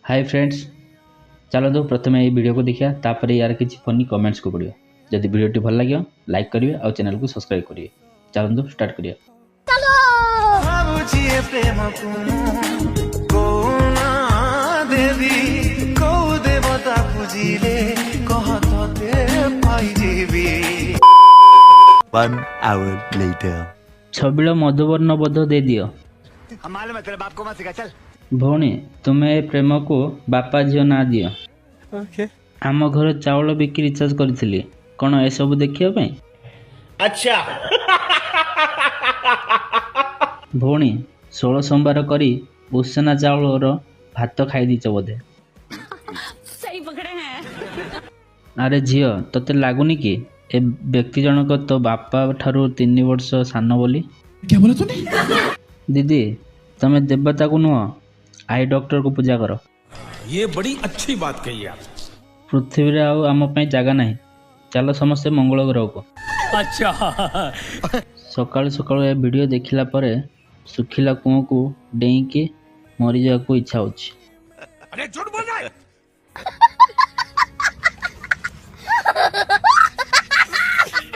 High friends, ଚାଲନ୍ତୁ ପ୍ରଥମେ ଏଇ ଭିଡ଼ିଓକୁ ଦେଖିବା, ତାପରେ ୟାର କିଛି ଫନି କମେଣ୍ଟସକୁ ପଢ଼ିବା। ଯଦି ଭିଡ଼ିଓଟି ଭଲ ଲାଗିବ ଲାଇକ୍ କରିବେ ଆଉ ଚ୍ୟାନେଲକୁ ସବସ୍କ୍ରାଇବ୍ କରିବେ। ଚାଲନ୍ତୁ ଷ୍ଟାର୍ଟ କରିବା। ଭାବୁଛି ଏ ପ୍ରେମକୁ ମୁଁ କୋଉ ନାଁ ଦେବି, କୋଉ ଦେବତା ପୂଜିଲେ କହ ତତେ ପାଇଯିବି। One hour later. Chhabila ମଧୁବର୍ଣ୍ଣ ବୋଧ ଦେଇଦିଅ। ଭଉଣୀ, ତୁମେ ଏ ପ୍ରେମକୁ ବାପା ଝିଅ ନାଁ ଦିଅ। ଆମ ଘର ଚାଉଳ ବିକି ରିଚାର୍ଜ କରିଥିଲି, କ'ଣ ଏସବୁ ଦେଖିବା ପାଇଁ? अच्छा। ଭଉଣୀ, 16 ସୋମବାର କରି ଉଷୁନା ଚାଉଳର ଭାତ ଖାଇ ଦେଇଛ ବୋଧେ। ଆରେ ଝିଅ, ତୋତେ ଲାଗୁନି କି ଏ ବ୍ୟକ୍ତି ଜଣକ ତୋ ବାପା ଠାରୁ 3 ବର୍ଷ ସାନ ବୋଲି? ଦିଦି, ତମେ ଦେବତାକୁ ନୁହଁ, I ଡକ୍ଟରକୁ ପୂଜା କର। ये बड़ी अच्छी बात कही आप। ପୃଥିବୀରେ ଆଉ ଆମ ପାଇଁ ଜାଗା ନାହିଁ, ଚାଲ ସମସ୍ତେ ମଙ୍ଗଳ ଗ୍ରହକୁ। अच्छा। ସକାଳୁ ସକାଳୁ ଏ ଭିଡ଼ିଓ ଦେଖିଲା ପରେ ଶୁଖିଲା କୂଅକୁ ଡେଇଁକି ମରିଯିବାକୁ ଇଚ୍ଛା ହେଉଛି। अरे झूठ बोल रहा है।